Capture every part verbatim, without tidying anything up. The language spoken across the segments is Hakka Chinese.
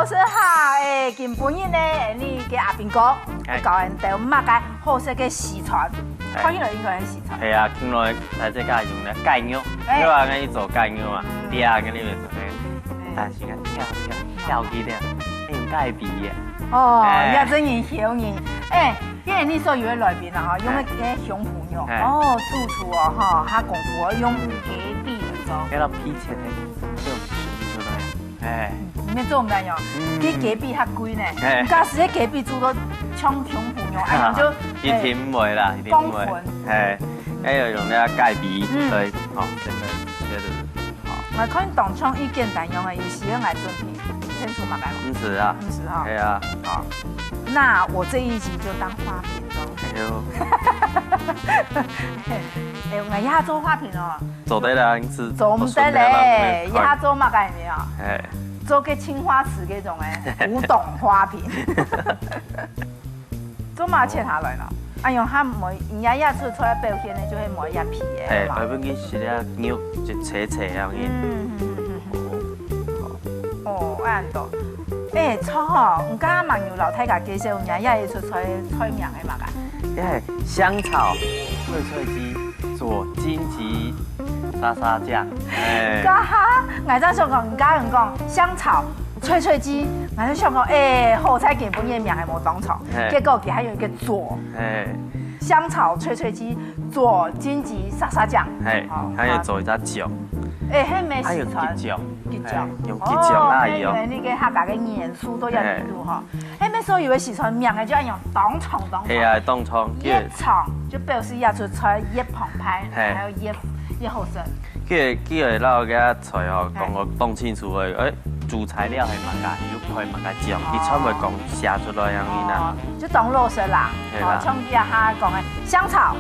老師好，欸，今晡日呢，你个阿兵哥，欸。教𠊎兜麼个好食个西餐，欸。看起來應該係西餐。係啊，看來大家用个雞肉，欸。你話𠊎去做雞肉啊，嗯。對啊，𠊎你會做个。嗯。但是啊，跳跳跳起來，你用雞髀耶。哦，欸。也真係曉你。欸，因為你所有个來賓啊，吼，用个欸。个胸脯肉，欸。哦，主廚哦，吼，下功夫哦，用雞髀來做。該个皮切个，就出來。 欸。你們做毋得喲，嗯。佢雞髀較貴呢。欸。假使个雞髀煮到像胸脯肉，哎呀，就一定毋會啦，一定毋會。光粉。欸，還有用該个雞髀，嗯。所以，哦，真的，真的，好。𠊎看當像一簡單樣个，有時候𠊎準備，你先說嘛，來嘛。毋使啊。毋使哈。係啊。好，那我這一集就當花瓶咯。哎喲。哎，𠊎也做花瓶哦。 做得啦，你是做毋得咧，一下做麼个呢？哎。做个青花瓷該種个古董花瓶。做麼切下來呢？哎喲，佢無，人家壓出出來表現呢，就會無一皮个。哎，嘛。百分之十个肉就切切樣个。嗯，嗯，嗯，嗯，嗯。哦，恁多。哎，錯哦，你剛剛嘛有老太太介紹，人家壓出出來菜名个嘛个？哎，香草脆脆鸡。 做金桔沙沙醬。哎。哈哈，𠊎正想講，你家人講香草脆脆雞，𠊎就想講，哎，好彩今晡日名還無當長，哎。結果佢還有一個做。哎。香草脆脆雞，做金桔沙沙醬。哎，哦，還有做一隻醬。哎，還沒還有食材。桔醬。桔醬。哎，用桔醬來哦。哦，原來那個客家个元素都要裡肚哈。哎。 該麼所有个四川名个就愛用當長當長。係啊，當長，越長就表示壓出菜越澎湃，係。還有越，越好食。佢，佢會摎該菜吼，係。講个當清楚个，哎，主材料係麼个，有配麼个醬，哦。佢全部講寫出來樣个啦。哦，就當老實啦。係啦。哦，像佢下講个香草，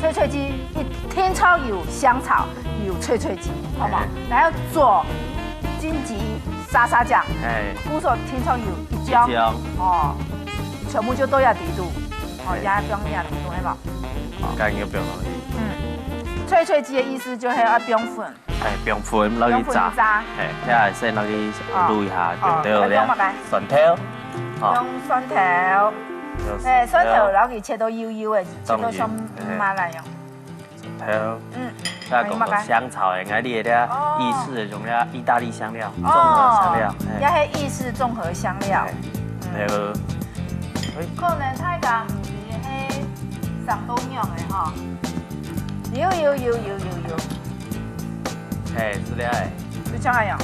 脆脆雞，一定著有香草，有脆脆雞，好無？係。然後做金桔 沙沙醬，哎。故所定著有一醬，一醬。哦，全部就都要裡肚，哦，哎。也放入裡肚，係無？哦。該應該放落去。嗯，脆脆雞个意思就係愛放粉。哎，放粉落去炸。放粉炸。哎，這下先落去滷一下，哦，放掉了。哦，還放麼个？蒜頭。哦。放蒜頭。有蒜頭。哎，蒜頭摎佢切到幼幼个，切到像當然，哎。麻辣樣。 蒜頭。嗯。再講到香草，哎，𠊎這个哦。意式个種个義大利香料，哦。綜合香料，哎。也係義式綜合香料。哎，嗯。然後，哎。可能大家毋知係生到仰个吼。有，有，有。哎，係這个。就像恁樣，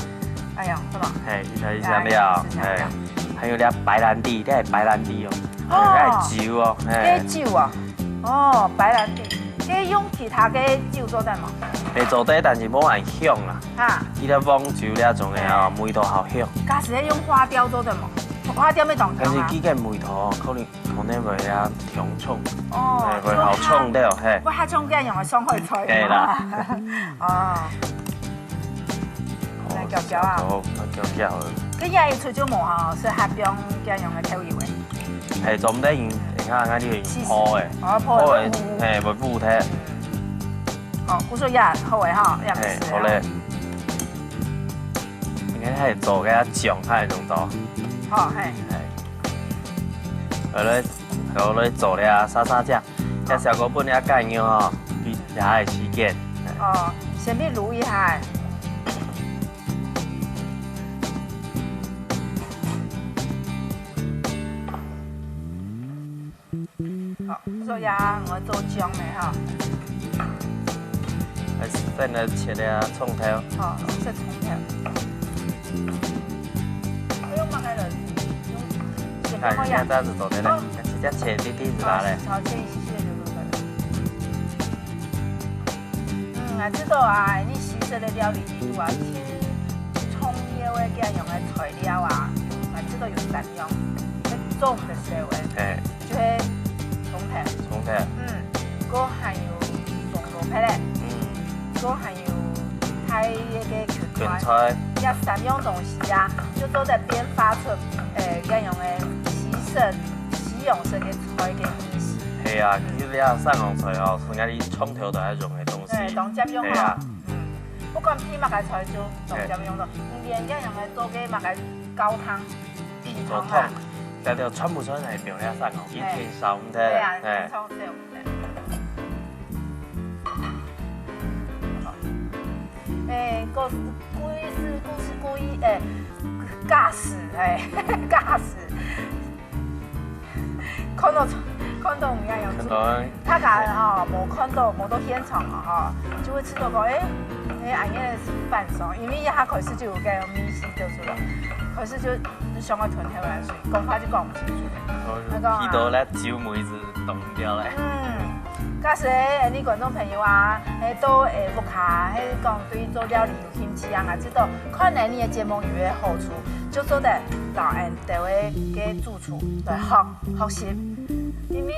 恁樣，係無？哎，義大利香料，哎，係啊，係啊。哎，還有這白蘭地，這白蘭地哦，哦。哎，這酒哦，哎。這酒啊。 哦，白蘭地，該用其他个酒做得無？會做得，但是無恁香啦。哈。佢个黃酒這種个啊，哎。味道好香。假使係用花雕做得無？花雕乜當香啊。但是佢个味道可能，可能會啊，忒重。哦，哎，會好重个，嘿。會較重个用个上海菜。對啦。哦。 來攪攪啊。哦，攪攪了。該這一出就無吼，係還放這樣个豆油誒。係，做毋得用，你看，你看你用泡誒，哦，泡誒，泡誒，烏烏。係，會烏忒。哦，故所也好誒吼，也毋係。係，好咧。你看，佢做个醬，佢用到。好，係。係。好咧，好咧，做了沙沙醬。 這小哥本來該牛吼，比較愛時間。哦，先去滷一下。好，所以啊，𠊎做醬个吼。來，先來切个蔥頭。好，切蔥頭。哎喲，媽个了，用切哎，你看這樣子做得了，哦。直接切滴滴子啦嘞。哦，好，切一細細就做得了。 嗯，𠊎知道啊，你西式个料理裡肚啊，其實重要个這樣个材料啊，𠊎知道有三樣，係做毋得少个，嘿。就係蔥頭。蔥頭。嗯，過還有紅蘿蔔咧，嗯。過還有大个芹菜。芹菜。這三樣東西啊，就做得變化出，呃，這樣个西式、西洋式个菜个意思。係啊，其實這三樣菜哦，係𠊎俚從頭到尾用个東西。 對，當接用吼。係啊。嗯，不管配麼个菜就當接用咯。你連這樣个做个麼个高湯，做湯，這兜全部全係放這上哦，一定少毋得。對啊，哎，一定少毋得。哎，故事，故事，故事，故事，哎，駕駛，哎，駕駛。看到，看到毋一樣，看到，大家哦，無看到，無到現場哦，吼，就會知道講，哎，哎，恁樣是放鬆，因為一下開始就有該味緒走出來，開始就想要吞口水，講話就講毋清楚。那個啊，鼻到咧酒味子凍掉咧。嗯，假使哎，你觀眾朋友啊，哎，都哎屋下，哎，講對做料理有興趣啊，知道看了你的節目有个好處，就做得找俺兜个主廚來學學習。因為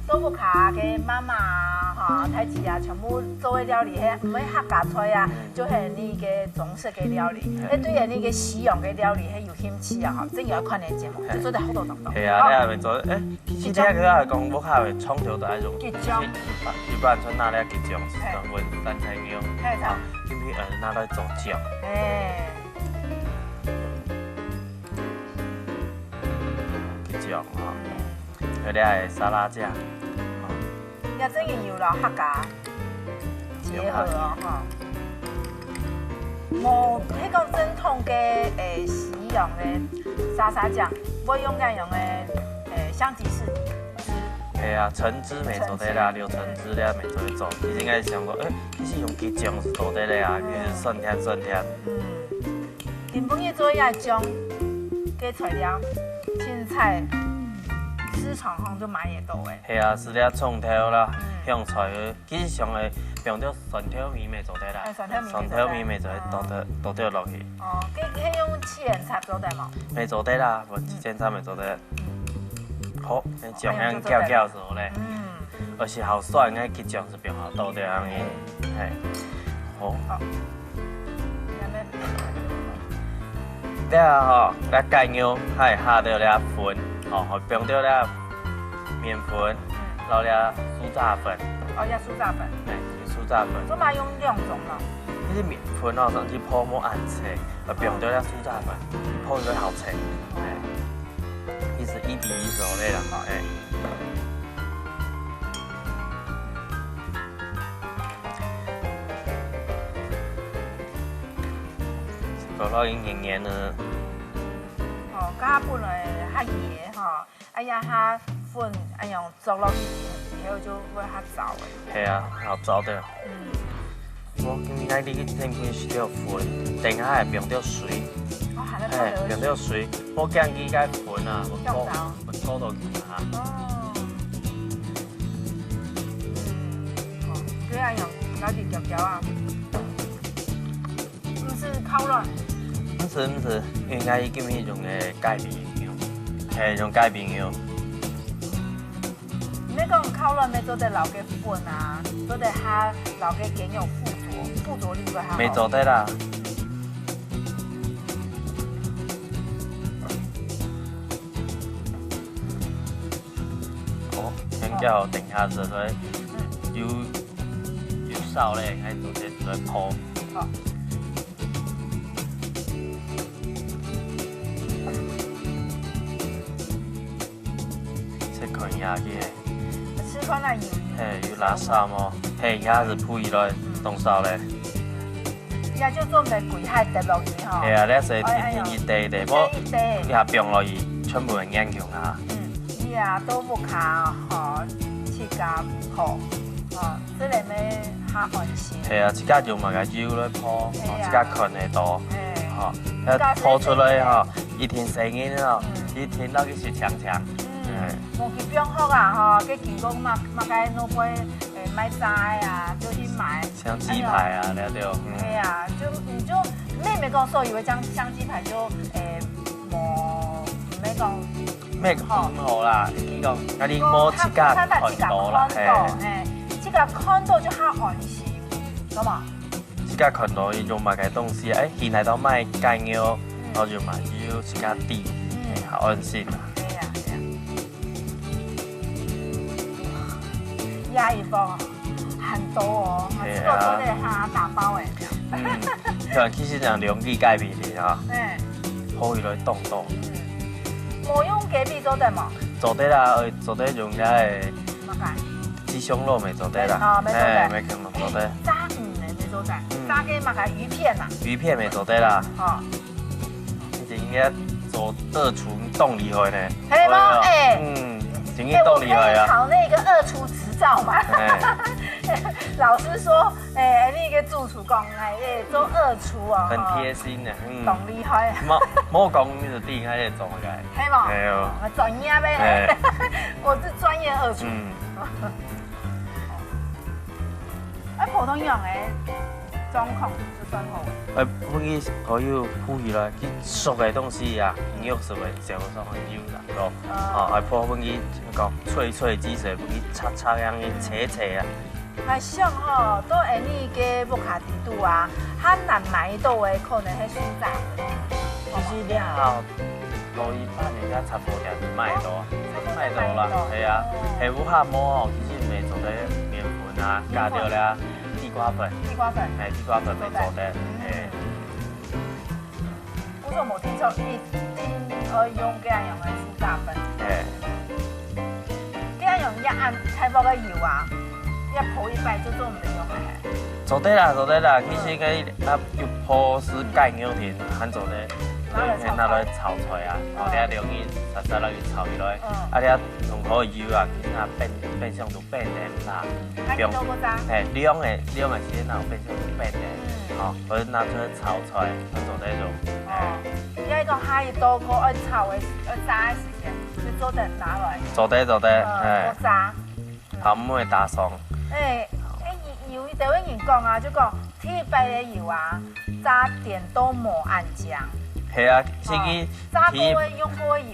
做屋下个媽媽啊，哈，太太啊，全部做个料理，係毋係客家菜啊，就係你个中式个料理，係對你个西洋个料理，係有興趣啊，哈，真有愛看你个節目，就做得好多東西。係啊，你還沒做，哎，其實這個來講，屋下个創作都係用，一般，一般像拿來桔醬，係專門酸菜肉，係，啊，今天呃拿來做醬。哎。 桔醬吼，有這个沙拉醬，也真个有摎客家結合哦，吼。無，係講正統个，誒，西洋个沙沙醬，會用該樣个，誒，香吉士汁。係啊，橙汁乜做得啦，柳橙汁了乜做得做。其實應該想講，誒，其實用桔醬係做得个啊，其實酸甜酸甜。嗯。 今晡日做這醬个材料，凊彩市場項就買得到誒。係啊，係這蔥頭啦，香菜，其實上个放兜酸豆米乜做得啦，哎，酸豆米乜做得。酸豆米乜做得倒兜，倒兜落去。哦，該，該用七層塔做得無？乜做得啦，無七層塔乜做得。好，該醬香攪攪就好咧。嗯。而且好酸，該桔醬係放好多个，係毋係？係。好。好。 這下吼，這雞肉還下兜這粉，吼，還放兜這麵粉，嗯。摎這酥炸粉。哦，這酥炸粉。哎，酥炸粉。做麼用兩種呢？這个麵粉吼，上去泡無恁脆，啊，放兜這酥炸粉，泡起來好脆。哎，意思一比一做个啦，吼，哎。 搞到一黏黏呢。哦，該本來較硬吼，哎呀，它粉哎呀，做落去以後就會較燥誒。係啊，好燥的。嗯。我應該你去tempun一兜粉，等下還放兜水。哦，還要哎，放兜水。放兜水，我驚佢該粉啊，會燥燥。會燥到佢啊。哦。 嗯，哦，對啊，用，搞定攪攪啊。毋係烤卵。毋係，毋係，應該今日用个雞皮肉，係，用雞皮肉。你講烤卵愛做得摎个粉啊，做得下摎个雞肉附著，附著力會較好。乜做得啦。 哦，先叫等下子，所以有，有燒咧，應該直接來泡。好。切開下去。試看啊，有。嘿，有垃圾無？嘿，這下係鋪起來，當燒咧。 也就做玫瑰海滴落去吼。係啊，你係天天一滴一滴，無，一滴一滴。你下放落去，全部會黏強啊。嗯，你啊，都屋下吼，自家泡，吼，這個咩較安心。係啊，自家用麼个油來泡，係啊。自家看得到，係。吼，該泡出來吼，一定細人哦，一定落去係強強。嗯，無去放學啊，吼，該經過麼，麼个路邊，誒，賣炸个啊，就去買。 像雞排啊，了對，嗯。對啊，就，你就，妹妹講所以會講像雞排就，誒，無，毋係講，毋係講毋好啦，你講，該你無自家看到啦，嘿。自家看到就較安心，懂嗎？自家看到用麼个東西，誒，去哪到賣雞肉，然後就買，就自家滴，嘿，較安心啦。對啊，對啊。 壓一包啊，很多哦，係啊。這個做得哈打包哎。嗯，對，其實講兩支雞皮的哈，哎，可以來凍凍。嗯，無用雞髀做得無？做得啦，呃，做得用該个麼个？雞胸肉乜做得啦。哦，乜做得。嘿，乜可能做得。炸魚呢，乜做得。嗯。炸个麼个魚片啊？魚片乜做得啦。哦。你真个做二廚當厲害呢。係無？對啊。哎。嗯，真个當厲害啊。哎，我可以考那個二廚執照嗎？哎。老師說，哎，那個主廚講，哎，哎，做二廚哦，很貼心的，嗯。當厲害。莫，莫講你就知影該个做个。係無？係哦。我專業的。哎。我是專業二廚。嗯。啊，普通樣个狀況就算好了。哎，分佢可以浮起來，佢熟个東西啊，嗯。肉熟个，就上去油啦，哦。哦。啊，哎，放分佢講脆脆雞水，分佢擦擦，讓佢切切啊。 𠊎想吼，到𫣆俚个屋下底肚啊，較難買到个可能係酥炸粉。其實你啊，到一般人家雜貨店就買到啊，哦，差不多買到啦，買到。係啊，哦。係屋下無吼，其實乜做得麵粉啊，麵粉。加點仔地瓜粉，地瓜粉。哎，地瓜粉乜做得，嗯。哎。 故所無定著一定愛用該樣个酥炸粉。嘿。該樣也恁大鑊个油啊，也烰一擺就做毋得用了嘿。做得啦，做得啦，其實該啊，油烰係解肉定，還做得，拿來炒菜。拿來炒菜啊，哦，你愛用去，煞煞落去炒起來，嗯。啊，你愛用好油啊，其實啊，變，變相都變甜啦。啊，你都無炸？嘿，涼个，涼个時間哪有變相都變甜，嗯。吼，所以拿出來炒菜。 做得做。哦，嘿。你愛講下一道過愛炒个、愛炸个時間，就做得拿來。做得，做得，呃，嘿。過炸。嗯。頭尾打爽。哎，哎，有，有一兜人講啊，就講第一擺个油啊，炸顛倒無恁靚。係啊，哦，這個第一，炸過个用過个油。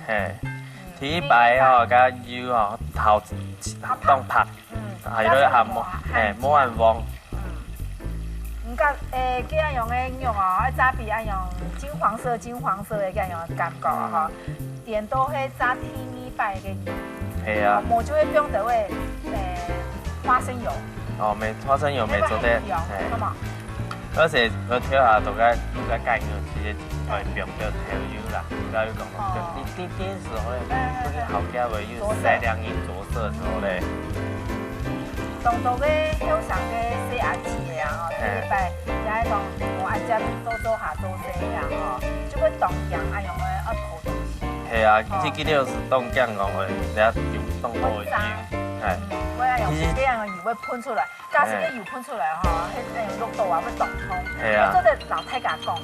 嘿，嗯，第一擺吼，該油吼，頭當白，嗯，還有咧還無，但是無，嘿，無恁黃。嗯，毋過，誒，這樣个肉哦，愛炸比恁樣金黃色、金黃色个這樣个感覺啊，吼，顛倒係炸第二擺个油。係啊。無就會放到位，誒，花生油。哦，無，花生油無做得，花生油，嘿。係無？ 而且我跳下都該，都該解肉，直接會放到豆油啦，豆油講，哦。滴滴滴時候咧，嗯，嗯，嗯。會好加味，又曬亮一着色時候咧。當多个後生个細阿姊个啊，吼，嘿。第一擺，也係講，無恁樣做做下做這樣吼，就會當驚，哎喲，愛偷東西。係啊，哦。這個就是當驚講，哎，人家用當多个油，會炸。哎。嗯，會啊，有其實這樣个油會噴出來。 假使个油噴出來吼，嘿，誒，橐到啊，會當痛。係啊。你做得摎大家講，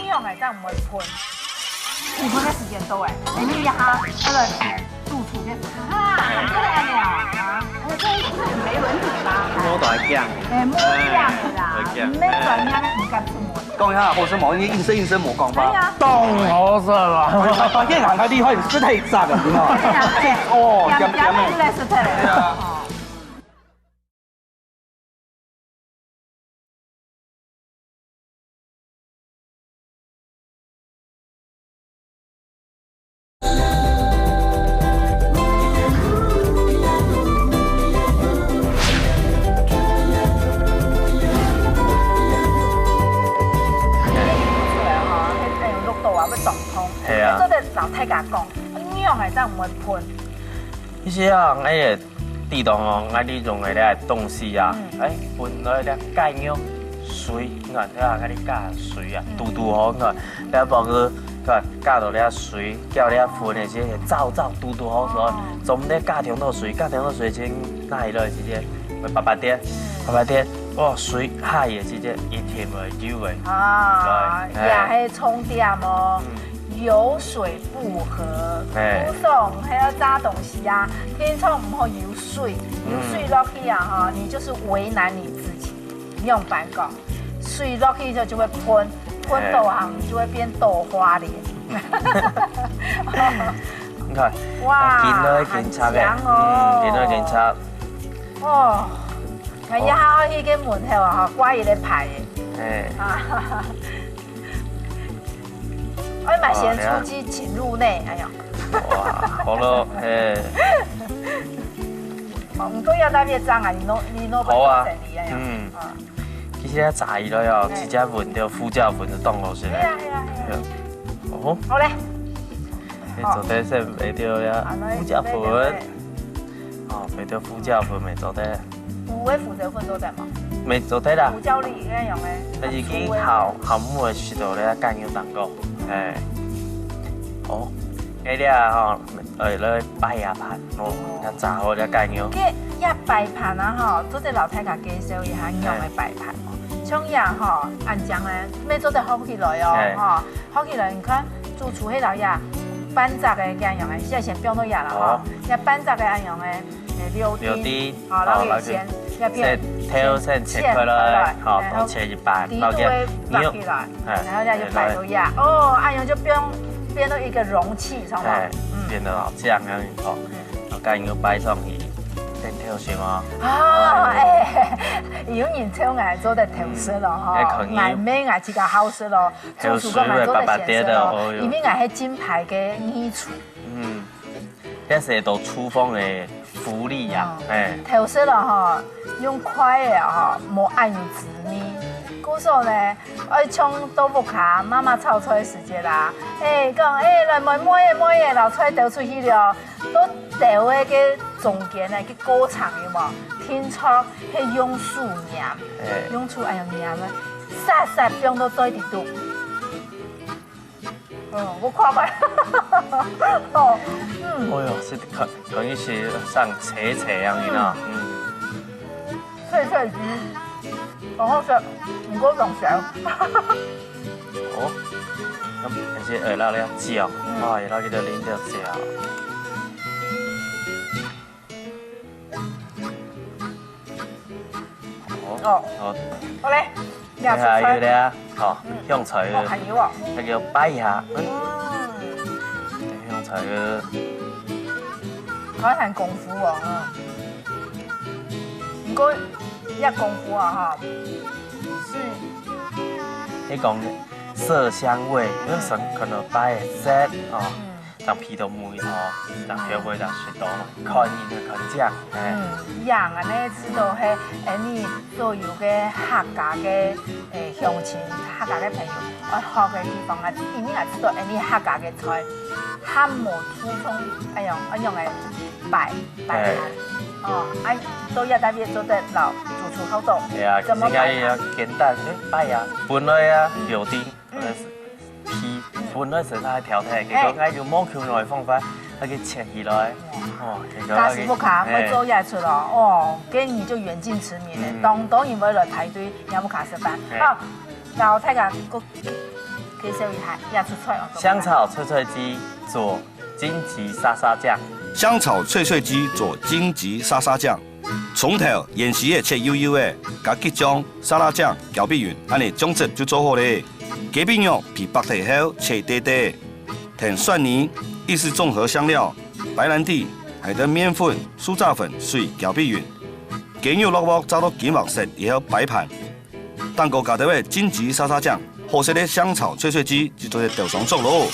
仰仔正毋會噴。你噴个時間到誒，你一下，那個，主廚就，啊，這個樣子啊，啊，這個是沒倫理吧？摸到會驚。誒，摸驚的啦，哎，會驚。毋係專業个，毋敢出門。講一下，好食無？你應聲應聲無講吧。對啊。當好食啦！哎呀，這個還厲害，你食太讚了，你知道嗎？對啊，對啊。哦，鹹鹹的。鹹鹹的就來食忒了。對啊。哦。 係啊。做得摎大家講，仰仔正毋會噴。其實啊，𠊎也 知道哦，𠊎利用个這東西啊，嗯。哎，本來這雞肉水，你看，這下𠊎哩加水啊，嗯。堵堵好，你看，這包括，看，加到這水，叫這粉个時間燥燥堵堵好時候，哦。總毋得加忒多水，加忒多水先拿起來時間，會白白點，嗯。白白點，哦，水下去个時間，一定會有个。啊，對，哎。也係重點哦。嗯。 油水不合，哎。通常還要炸東西啊，平常毋好油水，嗯。油水落去啊，哈，你就是為難你自己。你用板搞，水落去就，就會噴，噴到啊，哎。就會變豆花臉。你看，哇，啊，緊落去緊擦个，很強哦。嗯，緊落去緊擦。哦，哎呀，哦。去个門口啊，哈，掛一個牌。哎。啊。 愛買鹹酥雞請入內，哎呀。哇，好了，嘿。哦，毋過要特別髒啊，你弄，你弄不好啊，整理，哎呀。嗯。啊。其實它炸起來哦，哎。直接聞到胡椒粉就當好食了。係啊，係啊，係啊。哦。好嘞。你做得先買到了胡椒粉，哦，買到胡椒粉乜做得，有个胡椒粉做得嘛？乜做得啦，胡椒粒該樣个，但已經好好味个時候咧，該有當多，哎，哦，該了吼，哎，來擺下盤，哦，要炸好了該有。該這擺盤啊吼，做得摎大家介紹一下仰个擺盤哦。像這吼，恁樣咧，乜做得好起來哦，哎，吼。 好起來，你看，主廚該兜呀，半隻个恁樣个，先先放到這啦吼，哦，這半隻个恁樣个，誒，柳丁，柳丁，好，然後給先，哦，然後給這片先，先切開來，切開來，好，然後都切一半，底肚然後給會拔起來，牛，哎，然後這樣就擺到這，哎，哦，恁樣就變，變到一個容器，知道嗎？哎，嗯，變得好像恁樣哦，嗯，然後該又擺上去，先挑選哦，啊，哎，有人請𠊎做得挑食咯吼，嗯，也可以，𠊎乜𠊎自家好食咯。 後生个爸爸爹的，哦喲。因為𠊎係金牌个二廚。嗯，這係到廚房个福利呀，哦，哎。頭先了吼，用筷个吼，無恁有滋味。故所呢，愛像到屋下媽媽炒菜時節啦，哎，講，哎，來妹妹仔，妹仔，摎菜兜出去了，到兜个該中間呢，該過程有無？聽說係用手拈，哎，用手恁樣拈个。 煞煞放到嘴裡肚。嗯，我看看。哦，嗯。哎喲，係看，看起來像脆脆樣个呢，嗯。嗯。脆脆雞，然後係，毋過當香。哦，那而且會落了醬，嗯，哇，會落去个淋了醬。 哦，哦，好嘞，這下有咧，好，嗯，香菜个，哦，還有哦，那個擺一下，嗯，嗯，香菜个，好像功夫哦，嗯，毋過這功夫啊，哈，係，你講色香味，嗯，有時可能擺个色哦。嗯。 像皮都無哦，像後尾就食到，看你个看醬，哎。嗯，樣恁呢知道係，哎，你所有个客家个，哎，鄉親、客家个朋友，愛學个地方啊，因為𠊎知道，哎，你客家个菜，較無注重，哎喲，哎用个擺，擺盤，哎，哦，哎，都要特別做得摎主廚學到，哎呀，其實應該要簡單，哎，擺呀，本來啊，嗯，有的。 嗯，皮本來係愛挑忒，結果𠊎用無共樣个方法，愛佢切起來。哦，結果家私屋下會做這出哦，哦，該你就遠近馳名了，當多人會來排隊，你屋下食飯。好，摎大家過介紹一下這出菜哦。香草脆脆雞佐 金桔沙沙醬。香草脆脆雞佐金桔沙沙醬。蔥頭、芫荽仔切幼幼仔，加桔醬、沙拉醬攪拌勻，恁呢醬汁就做好咧。雞髀肉皮剝忒後切塊塊，添蒜泥、意式綜合香料、白蘭地，還有麵粉、酥炸粉、水攪拌勻。雞肉落鑊炸到金黃色以後擺盤，頂高加兜仔金桔沙沙醬，好食个香草脆脆雞就做得兜上桌囉。